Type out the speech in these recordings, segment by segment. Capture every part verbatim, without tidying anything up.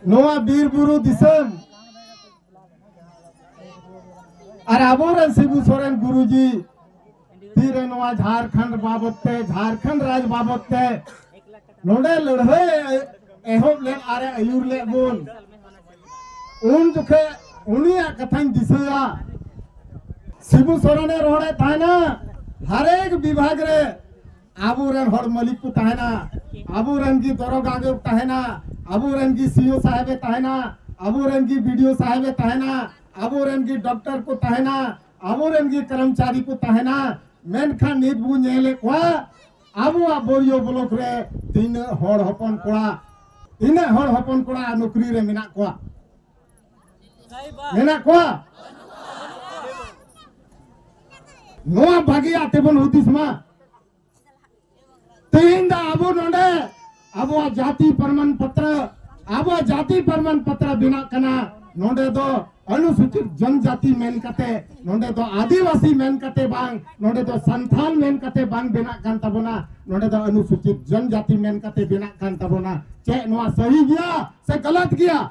ᱱᱚᱣᱟ ᱵᱤᱨ ᱵᱩᱨᱩ ᱫᱤᱥᱚᱢ ᱟᱨ ᱟᱵᱚᱨᱮᱱ ᱥᱤᱵᱩ ᱥᱚᱨᱮᱱ ᱜᱩᱨᱩᱡᱤ ᱛᱤᱨᱮ ᱱᱚᱣᱟ ᱡᱷᱟᱲᱠᱷᱚᱸᱰ ᱵᱟᱵᱚᱛ ᱛᱮ, ᱡᱷᱟᱲᱠᱷᱚᱸᱰ ᱨᱟᱡᱽ ᱵᱟᱵᱚᱛ ᱛᱮ ᱱᱚᱰᱮ ᱞᱟᱹᱲᱦᱟᱹᱭ ᱮᱦᱚᱵ ᱞᱮᱫ ᱟᱨᱮ ᱟᱹᱭᱩᱨ ᱞᱮᱫ ᱵᱚᱱ, ᱩᱱ ᱡᱚᱠᱷᱮᱡ ᱩᱱᱤᱭᱟᱜ ᱠᱟᱛᱷᱟᱧ ᱫᱤᱥᱟᱹᱭᱟ᱾ ᱥᱤᱵᱩ ᱥᱚᱨᱮᱱᱮ ᱨᱚᱲᱮᱫ ᱛᱟᱦᱮᱱᱟ, ᱦᱟᱨᱮᱠ ᱵᱤᱵᱷᱟᱜᱽ ᱨᱮ ᱟᱵᱚᱨᱮᱱ ᱦᱚᱲ ᱢᱟᱹᱞᱤᱠ ᱠᱚ ᱛᱟᱦᱮᱱᱟ, ᱟᱵᱚᱨᱮᱱ ᱜᱮ ᱫᱚᱨᱚᱜᱟ ᱠᱚ ᱛᱟᱦᱮᱱᱟ, ᱟᱵᱚᱨᱮᱱ ᱜᱮ ᱥᱤ ᱳ ᱥᱟᱦᱮᱵᱮ ᱛᱟᱦᱮᱱᱟ, ᱟᱵᱚᱨᱮᱱ ᱜᱮ ᱵᱤ ᱰᱤ ᱳ ᱥᱟᱦᱮᱵᱮ ᱛᱟᱦᱮᱱᱟ, ᱟᱵᱚᱨᱮᱱ ᱜᱮ ᱰᱚᱠᱴᱚᱨ ᱠᱚ ᱛᱟᱦᱮᱱᱟ, ᱟᱵᱚᱨᱮᱱ ᱜᱮ ᱠᱚᱨᱢᱪᱟᱨᱤ ᱠᱚ ᱛᱟᱦᱮᱱᱟ᱾ ᱢᱮᱱᱠᱷᱟᱱ ᱱᱤᱛ ᱵᱚᱱ ᱧᱮᱞᱮᱫ ᱠᱚᱣᱟ, ᱟᱵᱚᱣᱟᱜ ᱵᱳᱨᱤᱭᱳ ᱵᱞᱚᱠ ᱨᱮ ᱛᱤᱱᱟᱹᱜ ᱦᱚᱲ ᱦᱚᱯᱚᱱ ᱠᱚᱲᱟ, ᱛᱤᱱᱟᱹᱜ ᱦᱚᱲ ᱦᱚᱯᱚᱱ ᱠᱚᱲᱟ ᱱᱚᱠᱨᱤ ᱨᱮ ᱢᱮᱱᱟᱜ ᱠᱚᱣᱟ? ᱢᱮᱱᱟᱜ ᱠᱚᱣᱟ? ᱱᱚᱣᱟ ᱵᱷᱟᱜᱮᱭᱟᱜ ᱛᱮᱵᱚᱱ ᱦᱩᱫᱤᱥ ᱢᱟ᱾ ᱛᱮᱦᱮᱧ ᱫᱚ ᱟᱵᱚ ᱱᱚᱰᱮ ᱟᱵᱚᱣᱟᱜ ᱡᱟᱹᱛᱤ ᱯᱨᱚᱢᱟᱱ ᱯᱚᱛᱨᱚ, ᱟᱵᱚᱣᱟᱜ ᱡᱟᱹᱛᱤ ᱯᱨᱚᱢᱟᱱ ᱯᱚᱛᱨᱚ ᱵᱮᱱᱟᱜ ᱠᱟᱱᱟ᱾ ᱱᱚᱰᱮ ᱫᱚ ᱚᱱᱩᱥᱩᱪᱤᱛ ᱡᱚᱱᱡᱟᱛᱤ ᱢᱮᱱ ᱠᱟᱛᱮ, ᱱᱚᱰᱮ ᱫᱚ ᱟᱹᱫᱤᱵᱟᱹᱥᱤ ᱢᱮᱱ ᱠᱟᱛᱮ ᱵᱟᱝ, ᱱᱚᱰᱮ ᱫᱚ ᱥᱟᱱᱛᱷᱟᱞ ᱢᱮᱱ ᱠᱟᱛᱮ ᱵᱟᱝ ᱵᱮᱱᱟᱜ ᱠᱟᱱ ᱛᱟᱵᱚᱱᱟ, ᱱᱚᱰᱮ ᱫᱚ ᱚᱱᱩᱥᱩᱪᱤᱛ ᱡᱚᱱᱡᱟᱛᱤ ᱢᱮᱱ ᱠᱟᱛᱮ ᱵᱮᱱᱟᱜ ᱠᱟᱱ ᱛᱟᱵᱚᱱᱟ᱾ ᱪᱮᱫ ᱱᱚᱣᱟ ᱥᱟᱹᱦᱤ ᱜᱮᱭᱟ ᱥᱮ ᱜᱟᱞᱟᱛ ᱜᱮᱭᱟ?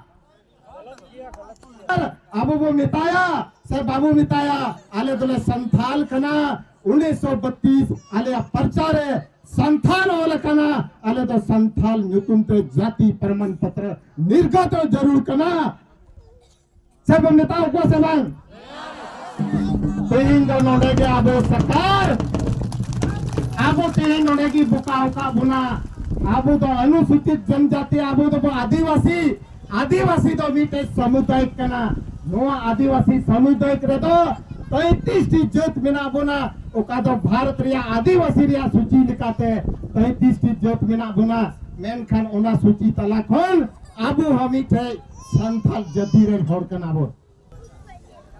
ᱟᱨ ᱟᱵᱚ ᱵᱚ ᱢᱮᱛᱟᱭᱟ ᱥᱮ ᱵᱟᱵᱚ ᱢᱮᱛᱟᱭᱟ, ᱟᱞᱮ ᱫᱚᱞᱮ ᱥᱟᱱᱛᱷᱟᱞ ᱠᱟᱱᱟ᱾ ᱩᱱᱤᱥᱥᱚ ᱵᱟᱛᱤᱥ ᱟᱞᱮᱭᱟᱜ ᱯᱟᱨᱪᱟ ᱨᱮ ᱥᱟᱱᱛᱷᱟᱞ ᱚᱞ ᱟᱠᱟᱱᱟ, ᱟᱞᱮ ᱫᱚ ᱥᱟᱱᱛᱷᱟᱞ ᱧᱩᱛᱩᱢ ᱛᱮ ᱡᱟᱹᱛᱤ ᱯᱨᱚᱢᱟᱱ ᱯᱚᱛᱨᱚ ᱱᱤᱨᱜᱚᱛ ᱡᱟᱹᱨᱩᱲ ᱠᱟᱱᱟ᱾ ᱥᱮ ᱵᱚᱱ ᱢᱮᱛᱟ ᱠᱚᱣᱟ ᱥᱮ ᱵᱟᱝ? ᱛᱮᱦᱮᱧ ᱫᱚ ᱱᱚᱰᱮ ᱜᱮ ᱟᱵᱚ ᱥᱚᱨᱠᱟᱨ, ᱟᱵᱚ ᱛᱮᱦᱮᱧ ᱱᱚᱰᱮ ᱜᱮ ᱵᱚᱠᱟ ᱟᱠᱟᱫ ᱵᱚᱱᱟ᱾ ᱟᱵᱚ ᱫᱚ ᱚᱱᱩᱥᱩᱪᱤᱛ ᱡᱚᱱᱡᱟᱛᱤ, ᱟᱵᱚ ᱫᱚᱵᱚ ᱟᱹᱫᱤᱵᱟᱹᱥᱤ᱾ ᱟᱹᱫᱤᱵᱟᱹᱥᱤ ᱫᱚ ᱢᱤᱫᱴᱮᱡ ᱥᱟᱢᱩᱫᱟᱭᱤᱠ ᱠᱟᱱᱟ᱾ ᱱᱚᱣᱟ ᱟᱹᱫᱤᱵᱟᱹᱥᱤ ᱥᱟᱢᱩᱫᱟᱭᱤᱠ ᱨᱮᱫᱚ ᱛᱮᱸᱛᱤᱥ ᱴᱤ ᱡᱟᱹᱛ ᱢᱮᱱᱟᱜ ᱵᱚᱱᱟ᱾ ᱚᱠᱟ ᱫᱚ ᱵᱷᱟᱨᱚᱛ ᱨᱮᱭᱟᱜ ᱟᱹᱫᱤᱵᱟᱹᱥᱤ ᱨᱮᱭᱟᱜ ᱥᱩᱪᱤ ᱞᱮᱠᱟᱛᱮ ᱛᱮᱸᱛᱤᱥ ᱴᱤ ᱡᱟᱹᱛ ᱢᱮᱱᱟᱜ ᱵᱚᱱᱟ᱾ ᱢᱮᱱᱠᱷᱟᱱ ᱚᱱᱟ ᱥᱩᱪᱤ ᱛᱟᱞᱟ ᱠᱷᱚᱱ ᱟᱵᱚ ᱦᱚᱸ ᱢᱤᱫᱴᱮᱡ ᱥᱟᱱᱛᱟᱲ ᱡᱟᱹᱛᱤ ᱨᱮᱱ ᱦᱚᱲ ᱠᱟᱱᱟ ᱵᱚᱱ᱾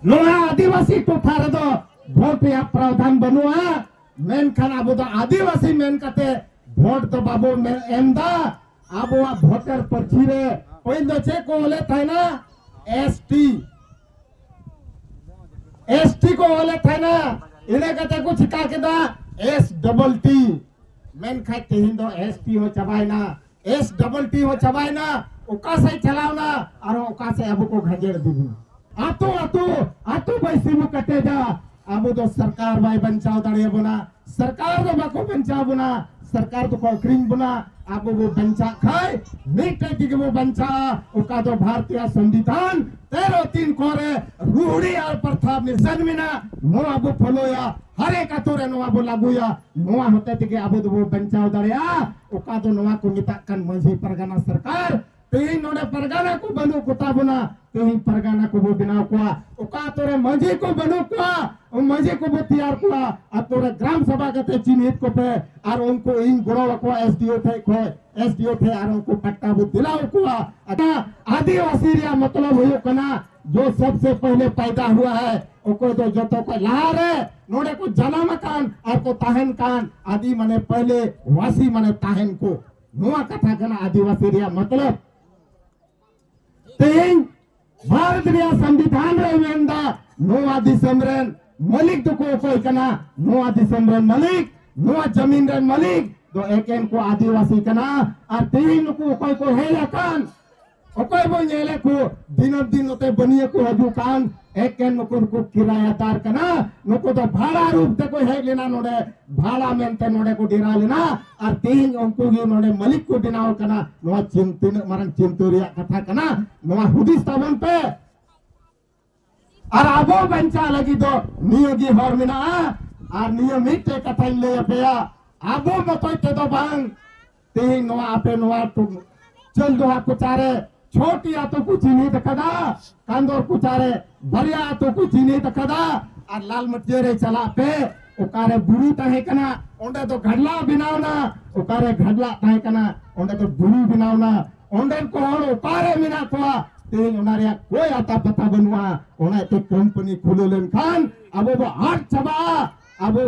ᱱᱚᱣᱟ ᱟᱹᱫᱤᱵᱟᱹᱥᱤ ᱴᱚᱴᱷᱟ ᱨᱮᱫᱚ ᱵᱷᱳᱴ ᱨᱮᱭᱟᱜ ᱯᱨᱟᱣᱫᱷᱟᱱ ᱵᱟᱹᱱᱩᱜᱼᱟ᱾ ᱢᱮᱱᱠᱷᱟᱱ ᱟᱵᱚ ᱫᱚ ᱟᱹᱫᱤᱵᱟᱹᱥᱤ ᱢᱮᱱ ᱠᱟᱛᱮ ᱵᱷᱳᱴ ᱫᱚ ᱵᱟᱵᱚ ᱢᱮ-, ᱮᱢ ᱫᱟ᱾ ᱟᱵᱚᱣᱟᱜ ᱵᱷᱳᱴᱟᱨ ᱯᱟᱹᱨᱪᱷᱤ ᱨᱮ ᱯᱟᱹᱦᱤᱞ ᱫᱚ ᱪᱮᱫ ᱠᱚ ᱚᱞᱮᱫ ᱛᱟᱦᱮᱱᱟ? ᱮᱥ ᱴᱤ, ᱮᱥ ᱴᱤ ᱠᱚ ᱚᱞᱮᱫ ᱛᱟᱦᱮᱱᱟ᱾ ᱤᱱᱟᱹ ᱠᱟᱛᱮ ᱠᱚ ᱪᱤᱠᱟ ᱠᱮᱫᱟ? S double T. ᱢᱮᱱᱠᱷᱟᱱ ᱛᱮᱦᱮᱧ ᱫᱚ ᱮᱥ ᱴᱤ ᱦᱚᱸ ᱪᱟᱵᱟᱭᱮᱱᱟ, ᱮᱥ ᱰᱚᱵᱚᱞ ᱴᱤ ᱦᱚᱸ ᱪᱟᱵᱟᱭᱮᱱᱟ᱾ ᱚᱠᱟ ᱥᱮᱫ ᱪᱟᱞᱟᱣᱱᱟ ᱟᱨ ᱚᱠᱟ ᱥᱮᱫ ᱟᱵᱚ ᱠᱚ ᱜᱷᱟᱸᱡᱮᱲ ᱤᱫᱤ ᱵᱚᱱᱟ᱾ ᱟᱛᱳ ᱟᱛᱳ ᱟᱛᱳ ᱵᱟᱹᱭᱥᱤ ᱵᱚ ᱠᱮᱴᱮᱡᱟ, ᱟᱵᱚ ᱫᱚ ᱥᱚᱨᱠᱟᱨ ᱵᱟᱭ ᱵᱟᱧᱪᱟᱣ ᱫᱟᱲᱮᱭᱟᱵᱚᱱᱟ, ᱥᱚᱨᱠᱟᱨ ᱫᱚ ᱵᱟᱠᱚ ᱵᱟᱧᱪᱟᱣ ᱵᱚᱱᱟ, ᱥᱚᱨᱠᱟᱨ ᱫᱚᱠᱚ ᱟᱹᱠᱷᱨᱤᱧ ᱵᱚᱱᱟ᱾ ᱟᱵᱚ ᱵᱚ ᱵᱟᱧᱪᱟᱜ ᱠᱷᱟᱡ ᱢᱤᱫᱴᱮᱡ ᱛᱮᱜᱮ ᱵᱚ ᱵᱟᱧᱪᱟᱜᱼᱟ, ᱚᱠᱟ ᱫᱚ ᱵᱷᱟᱨᱚᱛᱤᱭᱚ ᱥᱚᱝᱵᱤᱫᱷᱟᱱ ᱛᱮᱨᱚ ᱛᱤᱱ ᱠᱚ ᱨᱮ ᱨᱩᱦᱲᱤ ᱟᱨ ᱯᱨᱚᱛᱷᱟ ᱢᱤᱥᱚᱱ ᱢᱮᱱᱟᱜ, ᱱᱚᱣᱟ ᱵᱚ ᱯᱷᱚᱞᱳᱭᱟ, ᱦᱟᱨᱮᱠ ᱟᱛᱳ ᱨᱮ ᱱᱚᱣᱟ ᱵᱚ ᱞᱟᱹᱜᱩᱭᱟ, ᱱᱚᱣᱟ ᱦᱚᱛᱮ ᱛᱮᱜᱮ ᱟᱵᱚ ᱫᱚᱵᱚ ᱵᱟᱧᱪᱟᱣ ᱫᱟᱲᱮᱭᱟᱜᱼᱟ᱾ ᱚᱠᱟ ᱫᱚ ᱱᱚᱣᱟ ᱠᱚ ᱢᱮᱛᱟᱜ ᱠᱟᱱ ᱢᱟᱹᱡᱷᱤ ᱯᱟᱨᱜᱟᱱᱟ ᱥᱚᱨᱠᱟᱨ, ᱛᱮᱦᱮᱧ ᱱᱚᱰᱮ ᱯᱟᱨᱜᱟᱱᱟ ᱠᱚ ᱵᱟᱹᱱᱩᱜ ᱠᱚᱛᱟ ᱵᱚᱱᱟ, ᱛᱮᱦᱮᱧ ᱯᱟᱨᱜᱟᱱᱟ ᱠᱚᱵᱚ ᱵᱮᱱᱟᱣ ᱠᱚᱣᱟ᱾ ᱚᱠᱟ ᱟᱛᱳ ᱨᱮ ᱢᱟᱹᱡᱷᱤ ᱠᱚ ᱵᱟᱹᱱᱩᱜ ᱠᱚᱣᱟ, ᱢᱟᱹᱡᱷᱤ ᱠᱚᱵᱚ ᱛᱮᱭᱟᱨ ᱠᱚᱣᱟ᱾ ᱟᱛᱳ ᱨᱮ ᱜᱨᱟᱢ ᱥᱚᱵᱷᱟ ᱠᱟᱛᱮ ᱪᱤᱱᱦᱤᱛ ᱠᱚᱯᱮ, ᱟᱨ ᱩᱱᱠᱩ ᱤᱧ ᱜᱚᱲᱚ ᱟᱠᱚᱣᱟ ᱮᱥ ᱰᱤ ᱳ ᱴᱷᱮᱡ ᱠᱷᱚᱡ, ᱮᱥ ᱰᱤ ᱳ ᱴᱷᱮᱡ, ᱟᱨ ᱩᱱᱠᱩ ᱯᱟᱴᱴᱟ ᱵᱚ ᱫᱤᱞᱟᱣ ᱠᱚᱣᱟ᱾ ᱟᱫᱚ ᱟᱹᱫᱤᱵᱟᱹᱥᱤ ᱨᱮᱭᱟᱜ ᱢᱚᱛᱞᱚᱵ ᱦᱩᱭᱩᱜ ᱠᱟᱱᱟ, ᱡᱚ ᱥᱚᱵᱥᱮ ᱯᱟᱦᱞᱮ ᱯᱟᱭᱫᱟ ᱦᱩᱣᱟ ᱦᱟᱭ, ᱚᱠᱚᱭ ᱫᱚ ᱡᱚᱛᱚ ᱠᱷᱚᱡ ᱞᱟᱦᱟ ᱨᱮ ᱱᱚᱰᱮ ᱠᱚ ᱡᱟᱱᱟᱢ ᱟᱠᱟᱱ ᱟᱨ ᱠᱚ ᱛᱟᱦᱮᱱ ᱠᱟᱱ, ᱟᱹᱫᱤ ᱢᱟᱱᱮ ᱯᱟᱦᱞᱮ ᱣᱟᱥᱤ ᱢᱟᱱᱮ ᱛᱟᱦᱮᱱ ᱠᱚ, ᱱᱚᱣᱟ ᱠᱟᱛᱷᱟ ᱠᱟᱱᱟ ᱟᱹᱫᱤᱵᱟᱹᱥᱤ ᱨᱮᱭᱟᱜ ᱢᱚᱛᱞᱚᱵ᱾ ᱛᱮᱦᱮᱧ ᱵᱷᱟᱨᱚᱛ ᱨᱮᱭᱟᱜ ᱥᱚᱝᱵᱤᱫᱷᱟᱱ ᱨᱮ ᱢᱮᱱᱫᱟ, ᱱᱚᱣᱟ ᱫᱤᱥᱚᱢ ᱨᱮᱱ ᱢᱟᱹᱞᱤᱠ ᱫᱚᱠᱚ ᱚᱠᱚᱭ ᱠᱟᱱᱟ? ᱱᱚᱣᱟ ᱫᱤᱥᱚᱢ ᱨᱮᱱ ᱢᱟᱹᱞᱤᱠ, ᱱᱚᱣᱟ ᱡᱟᱢᱤᱱ ᱨᱮᱱ ᱢᱟᱹᱞᱤᱠ ᱫᱚ ᱮᱠᱮᱱ ᱠᱚ ᱟᱹᱫᱤᱵᱟᱹᱥᱤ ᱠᱟᱱᱟ᱾ ᱟᱨ ᱛᱮᱦᱮᱧ ᱱᱩᱠᱩ ᱚᱠᱚᱭ ᱠᱚ ᱦᱮᱡ ᱟᱠᱟᱱ, ᱚᱠᱚᱭ ᱵᱚᱱ ᱧᱮᱞᱮᱫ ᱠᱚ, ᱫᱤᱱᱟᱹᱢ ᱫᱤᱱ ᱱᱚᱛᱮ ᱵᱟᱹᱱᱤᱭᱟᱹ ᱠᱚ ᱦᱤᱡᱩᱜ ᱠᱟᱱ, ᱮᱠᱮᱱ ᱱᱩᱠᱩ ᱫᱚᱠᱚ ᱠᱤᱨᱟᱭᱟᱫᱟᱨ ᱠᱟᱱᱟ᱾ ᱱᱩᱠᱩ ᱫᱚ ᱵᱷᱟᱲᱟ ᱨᱩᱯ ᱛᱮᱠᱚ ᱦᱮᱡ ᱞᱮᱱᱟ ᱱᱚᱰᱮ, ᱵᱷᱟᱲᱟ ᱢᱮᱱᱛᱮ ᱱᱚᱰᱮ ᱠᱚ ᱰᱮᱨᱟ ᱞᱮᱱᱟ, ᱟᱨ ᱛᱮᱦᱮᱧ ᱩᱱᱠᱩ ᱜᱮ ᱱᱚᱰᱮ ᱢᱟᱹᱞᱤᱠ ᱠᱚ ᱵᱮᱱᱟᱣ ᱠᱟᱱᱟ᱾ ᱱᱚᱣᱟ ᱪᱤᱱ-, ᱛᱤᱱᱟᱹᱜ ᱢᱟᱨᱟᱝ ᱪᱤᱱᱛᱟᱹ ᱨᱮᱭᱟᱜ ᱠᱟᱛᱷᱟ ᱠᱟᱱᱟ, ᱱᱚᱣᱟ ᱦᱩᱫᱤᱥ ᱛᱟᱵᱚᱱ ᱯᱮ᱾ ᱟᱨ ᱟᱵᱚ ᱵᱟᱧᱪᱟᱜ ᱞᱟᱹᱜᱤᱫ ᱫᱚ ᱱᱤᱭᱟᱹ ᱜᱮ ᱦᱚᱨ ᱢᱮᱱᱟᱜᱼᱟ᱾ ᱟᱨ ᱱᱤᱭᱟᱹ ᱢᱤᱫᱴᱮᱡ ᱠᱟᱛᱷᱟᱧ ᱞᱟᱹᱭ ᱟᱯᱮᱭᱟ, ᱟᱵᱚ ᱢᱚᱛᱚᱡ ᱛᱮᱫᱚ ᱵᱟᱝ, ᱛᱮᱦᱮᱧ ᱱᱚᱣᱟ ᱟᱯᱮ ᱱᱚᱣᱟ ᱴᱩ-, ᱪᱟᱹᱞᱫᱚᱦᱟ ᱠᱚᱪᱟ ᱨᱮ ᱪᱷᱚᱴᱤ ᱟᱛᱳ ᱠᱚ ᱪᱤᱱᱦᱤᱛ ᱟᱠᱟᱫᱟ, ᱠᱟᱱᱫᱚᱨ ᱠᱚᱪᱟ ᱨᱮ ᱵᱟᱨᱭᱟ ᱟᱛᱳ ᱠᱚ ᱪᱤᱱᱦᱤᱛ ᱟᱠᱟᱫᱟ᱾ ᱟᱨ ᱞᱟᱞ ᱢᱟᱹᱴᱤᱭᱟᱹ ᱨᱮ ᱪᱟᱞᱟᱜ ᱯᱮ, ᱚᱠᱟᱨᱮ ᱵᱩᱨᱩ ᱛᱟᱦᱮᱸ ᱠᱟᱱᱟ ᱚᱸᱰᱮ ᱫᱚ ᱜᱷᱟᱰᱞᱟ ᱵᱮᱱᱟᱣ ᱮᱱᱟ, ᱚᱠᱟᱨᱮ ᱜᱷᱟᱰᱞᱟ ᱛᱟᱦᱮᱸ ᱠᱟᱱᱟ ᱚᱸᱰᱮ ᱫᱚ ᱵᱩᱨᱩ ᱵᱮᱱᱟᱣ ᱮᱱᱟ᱾ ᱚᱸᱰᱮᱱ ᱠᱚ ᱦᱚᱲ ᱚᱠᱟᱨᱮ ᱢᱮᱱᱟᱜ ᱠᱚᱣᱟ ᱛᱮᱦᱮᱧ ᱚᱱᱟ ᱨᱮᱭᱟᱜ ᱠᱚᱭ ᱟᱛᱟ ᱯᱟᱛᱟ ᱵᱟᱹᱱᱩᱜᱼᱟ᱾ ᱚᱱᱟ ᱤᱭᱟᱹᱛᱮ ᱠᱳᱢᱯᱟᱱᱤ ᱠᱷᱩᱞᱟᱹᱣ ᱞᱮᱱᱠᱷᱟᱱ ᱟᱵᱚ ᱵᱚ ᱟᱫ ᱪᱟᱵᱟᱜᱼᱟ, ᱟᱵᱚ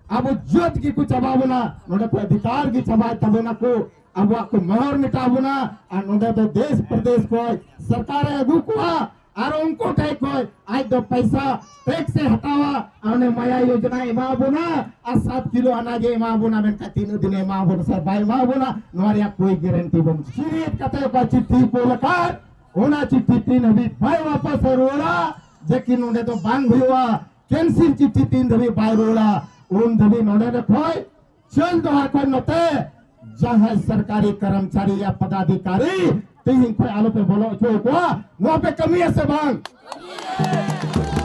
ᱟᱵᱚ ᱡᱟᱹᱛ ᱜᱮᱠᱚ ᱪᱟᱵᱟ ᱵᱚᱱᱟ, ᱱᱚᱰᱮ ᱠᱷᱚᱡ ᱚᱫᱷᱤᱠᱟᱨ ᱜᱮ ᱪᱟᱵᱟᱭ ᱛᱟᱵᱚᱱᱟ ᱠᱚ, ᱟᱵᱚᱣᱟᱜ ᱠᱚ ᱢᱚᱦᱚᱨ ᱢᱮᱴᱟᱣ ᱵᱚᱱᱟ᱾ ᱟᱨ ᱱᱚᱰᱮ ᱫᱚ ᱫᱮᱥ ᱯᱨᱚᱫᱮᱥ ᱠᱷᱚᱡ ᱥᱚᱨᱠᱟᱨᱮ ᱟᱹᱜᱩ ᱠᱚᱣᱟ, ᱟᱨ ᱩᱱᱠᱩ ᱴᱷᱮᱱ ᱠᱷᱚᱱ ᱟᱡ ᱫᱚ ᱯᱚᱭᱥᱟ ᱴᱮᱠᱥ ᱮ ᱦᱟᱛᱟᱣᱟ, ᱟᱨ ᱚᱱᱮ ᱢᱟᱭᱟ ᱭᱳᱡᱚᱱᱟ ᱮᱢᱟ ᱵᱚᱱᱟ, ᱟᱨ ᱥᱟᱛ ᱠᱤᱞᱳ ᱟᱱᱟᱡ ᱮ ᱮᱢᱟ ᱵᱚᱱᱟ, ᱢᱮᱱᱠᱷᱟᱱ ᱛᱤᱱᱟᱹᱜ ᱫᱤᱱ ᱮ ᱮᱢᱟ ᱵᱚᱱᱟ ᱥᱮ ᱵᱟᱭ ᱮᱢᱟ ᱵᱚᱱᱟ, ᱱᱚᱣᱟ ᱨᱮᱭᱟᱜ ᱠᱳᱭ ᱜᱟᱨᱮᱱᱴᱤ ᱵᱟᱹᱱᱩᱜ᱾ ᱥᱤᱨᱤᱭᱟᱹᱛ ᱠᱟᱛᱮ ᱚᱠᱟ ᱪᱤᱴᱷᱤ ᱠᱚ ᱚᱞ ᱟᱠᱟᱫ, ᱚᱱᱟ ᱪᱤᱴᱷᱤ ᱛᱤᱱ ᱦᱟᱹᱵᱤᱡ ᱵᱟᱭ ᱣᱟᱯᱟᱥ ᱨᱩᱣᱟᱹᱲᱟ, ᱡᱮ ᱠᱤ ᱱᱚᱰᱮ ᱫᱚ ᱵᱟᱝ ᱦᱩᱭᱩᱜᱼᱟ, ᱠᱮᱱᱥᱤᱞ ᱪᱤᱴᱷᱤ ᱛᱤᱱ ᱫᱷᱟᱹᱵᱤᱡ ᱵᱟᱭ ᱨᱩᱣᱟᱹᱲᱟ, ᱩᱱ ᱫᱷᱟᱹᱵᱤᱡ ᱱᱚᱰᱮ ᱫᱚ ᱠᱷᱚᱡ ᱪᱟᱹᱞ ᱫᱚᱦᱟ ᱠᱷᱚᱱ ᱱᱚᱛᱮ ᱡᱟᱦᱟᱸᱭ ᱥᱚᱨᱠᱟᱨᱤ ᱠᱚᱨᱢᱪᱟᱨᱤ ᱭᱟ ᱯᱚᱫᱟᱫᱷᱤᱠᱟᱨᱤ ᱛᱤᱦᱤᱧ ᱠᱷᱚᱱ ᱟᱞᱚᱯᱮ ᱵᱚᱞᱚ ᱦᱚᱪᱚ ᱟᱠᱚᱣᱟ, ᱱᱚᱣᱟ ᱯᱮ ᱠᱟᱹᱢᱤᱭᱟ ᱥᱮ ᱵᱟᱝ?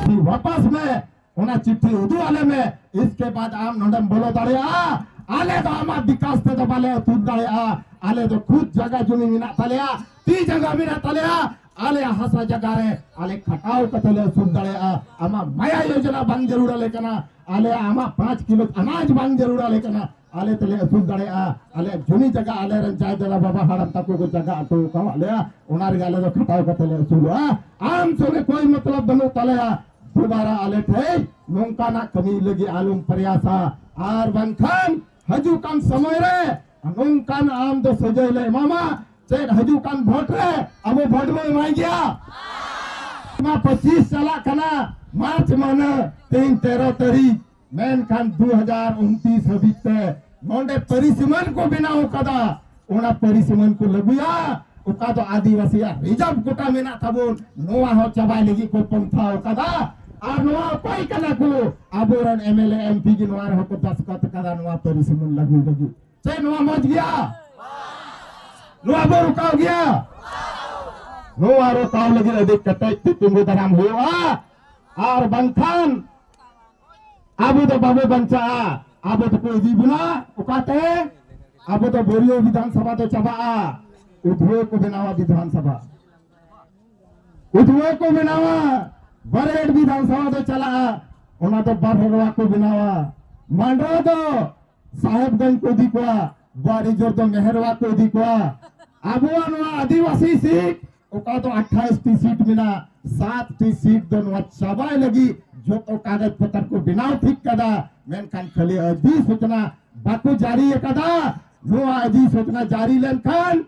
ᱯᱷᱤᱨ ᱣᱟᱯᱟᱥ ᱢᱮ, ᱚᱱᱟ ᱪᱤᱴᱷᱤ ᱩᱫᱩᱜ ᱟᱞᱮ ᱢᱮ, ᱤᱥᱠᱮ ᱵᱟᱫ ᱟᱢ ᱱᱚᱰᱮᱢ ᱵᱚᱞᱚ ᱫᱟᱲᱮᱭᱟᱜᱼᱟ᱾ ᱟᱞᱮ ᱫᱚ ᱟᱢᱟᱜ ᱵᱤᱠᱟᱥ ᱛᱮᱫᱚ ᱵᱟᱞᱮ ᱟᱹᱛᱩᱨ ᱫᱟᱲᱮᱭᱟᱜᱼᱟ᱾ ᱟᱞᱮ ᱫᱚ ᱠᱷᱩᱫ ᱡᱟᱭᱜᱟ ᱡᱩᱢᱤ ᱢᱮᱱᱟᱜ ᱛᱟᱞᱮᱭᱟ, ᱛᱤ ᱡᱟᱸᱜᱟ ᱢᱮᱱᱟᱜ ᱛᱟᱞᱮᱭᱟ, ᱟᱞᱮᱭᱟᱜ ᱦᱟᱥᱟ ᱡᱟᱭᱜᱟ ᱨᱮ ᱟᱞᱮ ᱠᱷᱟᱴᱟᱣ ᱠᱟᱛᱮ ᱞᱮ ᱟᱹᱥᱩᱞ ᱫᱟᱲᱮᱭᱟᱜᱼᱟ᱾ ᱟᱢᱟᱜ ᱢᱟᱭᱟ ᱭᱳᱡᱚᱱᱟ ᱵᱟᱝ ᱡᱟᱹᱨᱩᱲ ᱟᱞᱮ ᱠᱟᱱᱟ, ᱟᱞᱮ ᱟᱢᱟᱜ ᱯᱟᱸᱪ ᱠᱤᱞᱳ ᱟᱱᱟᱡ ᱵᱟᱝ ᱡᱟᱹᱨᱩᱲ ᱟᱞᱮ ᱠᱟᱱᱟ, ᱟᱞᱮ ᱛᱮᱞᱮ ᱟᱹᱥᱩᱞ ᱫᱟᱲᱮᱭᱟᱜᱼᱟ᱾ ᱟᱞᱮᱭᱟᱜ ᱡᱩᱢᱤ ᱡᱟᱭᱜᱟ ᱟᱞᱮᱨᱮᱱ ᱡᱟᱭ ᱫᱟᱫᱟ ᱵᱟᱵᱟ ᱦᱟᱲᱟᱢ ᱛᱟᱠᱚ ᱠᱚ ᱡᱟᱭᱜᱟ ᱦᱚᱴᱚ ᱟᱠᱟᱫ ᱞᱮᱭᱟ, ᱚᱱᱟ ᱨᱮᱜᱮ ᱟᱞᱮ ᱫᱚ ᱠᱷᱟᱴᱟᱣ ᱠᱟᱛᱮ ᱞᱮ ᱟᱹᱥᱩᱞᱚᱜᱼᱟ᱾ ᱟᱢ ᱥᱚᱸᱜᱮ ᱠᱳᱭ ᱢᱚᱛᱞᱚᱵ ᱵᱟᱹᱱᱩᱜ ᱛᱟᱞᱮᱭᱟ᱾ ᱫᱩᱵᱟᱨᱟ ᱟᱞᱮ ᱴᱷᱮᱱ ᱱᱚᱝᱠᱟᱱᱟᱜ ᱠᱟᱹᱢᱤ ᱞᱟᱹᱜᱤᱫ ᱟᱞᱚᱢ ᱯᱨᱚᱭᱟᱥᱟ, ᱟᱨ ᱵᱟᱝᱠᱷᱟᱱ ᱦᱤᱡᱩᱜ ᱠᱟᱱ ᱥᱚᱢᱚᱭ ᱨᱮ ᱱᱚᱝᱠᱟᱱ ᱟᱢ ᱫᱚ ᱥᱟᱹᱡᱟᱹᱭ ᱞᱮ ᱮᱢᱟᱢᱟ᱾ ᱪᱮᱫ ᱦᱤᱡᱩᱜ ᱠᱟᱱ ᱵᱷᱳᱴ ᱨᱮ ᱟᱵᱚ ᱵᱷᱳᱴ ᱵᱚ ᱮᱢᱟᱭ ᱜᱮᱭᱟ? ᱢᱟ ᱯᱚᱸᱪᱤᱥ ᱪᱟᱞᱟᱜ ᱠᱟᱱᱟ, ᱢᱟᱨᱪ ᱢᱟᱹᱦᱱᱟᱹ, ᱛᱮᱦᱮᱧ ᱛᱮᱨᱚ ᱛᱟᱹᱨᱤᱠᱷ, ᱢᱮᱱᱠᱷᱟᱱ ᱫᱩ ᱦᱟᱡᱟᱨ ᱩᱱᱛᱤᱥ ᱦᱟᱹᱵᱤᱡ ᱛᱮ ᱱᱚᱰᱮ ᱯᱟᱹᱨᱤᱥᱤᱢᱟᱹᱱ ᱠᱚ ᱵᱮᱱᱟᱣ ᱠᱟᱫᱟ, ᱚᱱᱟ ᱯᱟᱹᱨᱤᱥᱤᱢᱟᱹᱱ ᱠᱚ ᱞᱟᱹᱜᱩᱭᱟ᱾ ᱚᱠᱟ ᱫᱚ ᱟᱹᱫᱤᱵᱟᱹᱥᱤᱭᱟᱜ ᱨᱤᱡᱟᱨᱵᱷ ᱠᱳᱴᱟ ᱢᱮᱱᱟᱜ ᱛᱟᱵᱚᱱ, ᱱᱚᱣᱟ ᱦᱚᱸ ᱪᱟᱵᱟᱭ ᱞᱟᱹᱜᱤᱫ ᱠᱚ ᱯᱚᱱᱛᱷᱟ ᱠᱟᱫᱟ᱾ ᱟᱨ ᱱᱚᱣᱟ ᱚᱠᱚᱭ ᱠᱟᱱᱟ ᱠᱚ? ᱟᱵᱚᱨᱮᱱ M L A, M P ᱜᱮ ᱱᱚᱣᱟ ᱨᱮᱦᱚᱸ ᱠᱚ ᱫᱟᱥᱛᱠᱚᱛ ᱠᱟᱫᱟ, ᱱᱚᱣᱟ ᱯᱟᱹᱨᱤᱥᱤᱢᱟᱹᱱ ᱞᱟᱹᱜᱩᱭ ᱞᱟᱹᱜᱤᱫ᱾ ᱪᱮᱫ ᱱᱚᱣᱟ ᱢᱚᱡᱽ ᱜᱮᱭᱟ? ᱱᱚᱣᱟ ᱵᱚ ᱨᱚᱠᱟᱣ ᱜᱮᱭᱟ? ᱱᱚᱣᱟ ᱨᱚᱠᱟᱣ ᱞᱟᱹᱜᱤᱫ ᱟᱹᱰᱤ ᱠᱮᱴᱮᱡ ᱛᱮ ᱛᱤᱸᱜᱩ ᱫᱟᱨᱟᱢ ᱦᱩᱭᱩᱜᱼᱟ, ᱟᱨ ᱵᱟᱝᱠᱷᱟᱱ ᱟᱵᱚ ᱫᱚ ᱵᱟᱵᱚ ᱵᱟᱧᱪᱟᱜᱼᱟ᱾ ᱟᱵᱚ ᱫᱚᱠᱚ ᱤᱫᱤ ᱵᱚᱱᱟ ᱚᱠᱟᱛᱮ? ᱟᱵᱚ ᱫᱚ ᱵᱟᱹᱨᱭᱟᱹ ᱵᱤᱫᱷᱟᱱ ᱥᱚᱵᱷᱟ ᱫᱚ ᱪᱟᱵᱟᱜᱼᱟ, ᱩᱫᱷᱣᱟᱹ ᱠᱚ ᱵᱮᱱᱟᱣᱟ ᱵᱤᱫᱷᱟᱱ ᱥᱚᱵᱷᱟ, ᱩᱫᱷᱣᱟᱹ ᱠᱚ ᱵᱮᱱᱟᱣᱟ, ᱵᱟᱨᱮᱴ ᱵᱤᱫᱷᱟᱱ ᱥᱚᱵᱷᱟ ᱫᱚ ᱪᱟᱞᱟᱜᱼᱟ, ᱚᱱᱟ ᱫᱚ ᱵᱟᱨᱦᱮᱲᱣᱟ ᱠᱚ ᱵᱮᱱᱟᱣᱟ, ᱢᱟᱱᱰᱨᱟ ᱫᱚ ᱥᱟᱦᱮᱵᱽᱜᱚᱸᱡᱽ ᱠᱚ ᱤᱫᱤ ᱠᱚᱣᱟ, ᱵᱟᱨᱤᱡᱳᱨ ᱫᱚ ᱢᱮᱦᱮᱨᱣᱟ ᱠᱚ ᱤᱫᱤ ᱠᱚᱣᱟ᱾ ᱟᱵᱚᱣᱟᱜ ᱱᱚᱣᱟ ᱟᱹᱫᱤᱵᱟᱹᱥᱤ ᱥᱤᱴ, ᱚᱠᱟ ᱫᱚ ᱟᱴᱷᱟᱭᱤᱥ ᱴᱤ ᱥᱤᱴ ᱢᱮᱱᱟᱜᱼᱟ, ᱥᱟᱛ ᱴᱤ ᱥᱤᱴ ᱫᱚ ᱱᱚᱣᱟ ᱪᱟᱵᱟᱭ ᱞᱟᱹᱜᱤᱫ ᱡᱚᱛᱚ ᱠᱟᱜᱚᱡᱽ ᱯᱚᱛᱚᱨ ᱠᱚ ᱵᱮᱱᱟᱣ ᱴᱷᱤᱠ ᱠᱟᱫᱟ, ᱢᱮᱱᱠᱷᱟᱱ ᱠᱷᱟᱹᱞᱤ ᱚᱫᱷᱤᱥᱩᱪᱚᱱᱟ ᱵᱟᱠᱚ ᱡᱟᱹᱨᱤ ᱟᱠᱟᱫᱟ᱾ ᱱᱚᱣᱟ ᱚᱫᱷᱤᱥᱩᱪᱚᱱᱟ ᱡᱟᱹᱨᱤ ᱞᱮᱱᱠᱷᱟᱱ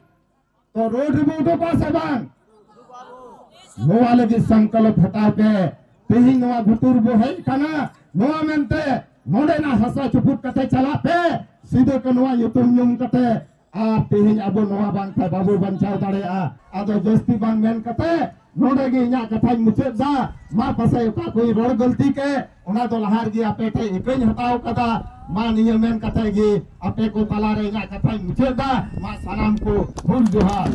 ᱛᱚ ᱨᱳᱰ ᱨᱮᱵᱚ ᱩᱰᱩᱠᱚᱜᱼᱟ ᱥᱮ ᱵᱟᱝ? ᱱᱚᱣᱟ ᱞᱟᱹᱜᱤᱫ ᱥᱚᱝᱠᱚᱞᱯ ᱦᱟᱛᱟᱣ ᱯᱮ᱾ ᱛᱮᱦᱮᱧ ᱱᱚᱣᱟ ᱜᱷᱩᱴᱩ ᱨᱮᱵᱚ ᱦᱮᱡ ᱟᱠᱟᱱᱟ, ᱱᱚᱣᱟ ᱢᱮᱱᱛᱮ ᱱᱚᱰᱮᱱᱟᱜ ᱦᱟᱥᱟ ᱪᱩᱯᱩᱫ ᱠᱟᱛᱮ ᱪᱟᱞᱟᱜ ᱯᱮ, ᱥᱤᱫᱩ ᱠᱟᱹᱱᱦᱩᱣᱟᱜ ᱧᱩᱛᱩᱢ ᱧᱩᱢ ᱠᱟᱛᱮ᱾ ᱟᱨ ᱛᱮᱦᱮᱧ ᱟᱵᱚ ᱱᱚᱣᱟ ᱵᱟᱝᱠᱷᱟᱱ ᱵᱟᱵᱚ ᱵᱟᱧᱪᱟᱣ ᱫᱟᱲᱮᱭᱟᱜᱼᱟ᱾ ᱟᱫᱚ ᱡᱟᱹᱥᱛᱤ ᱵᱟᱝ ᱢᱮᱱ ᱠᱟᱛᱮ ᱱᱚᱰᱮ ᱜᱮ ᱤᱧᱟᱹᱜ ᱠᱟᱛᱷᱟᱧ ᱢᱩᱪᱟᱹᱫ ᱫᱟ᱾ ᱢᱟ ᱯᱟᱥᱮᱡ ᱚᱠᱟ ᱠᱚᱧ ᱨᱚᱲ ᱜᱟᱹᱞᱛᱤ ᱠᱮ, ᱚᱱᱟ ᱫᱚ ᱞᱟᱦᱟ ᱨᱮᱜᱮ ᱟᱯᱮ ᱴᱷᱮᱱ ᱤᱠᱟᱹᱧ ᱦᱟᱛᱟᱣ ᱠᱟᱫᱟ᱾ ᱢᱟ ᱱᱤᱭᱟᱹ ᱢᱮᱱ ᱠᱟᱛᱮ ᱜᱮ ᱟᱯᱮ ᱠᱚ ᱛᱟᱞᱟᱨᱮ ᱤᱧᱟᱹᱜ ᱠᱟᱛᱷᱟᱧ ᱢᱩᱪᱟᱹᱫ ᱫᱟ᱾ ᱢᱟ ᱥᱟᱱᱟᱢ ᱠᱚ ᱦᱩᱞ ᱡᱚᱦᱟᱨ᱾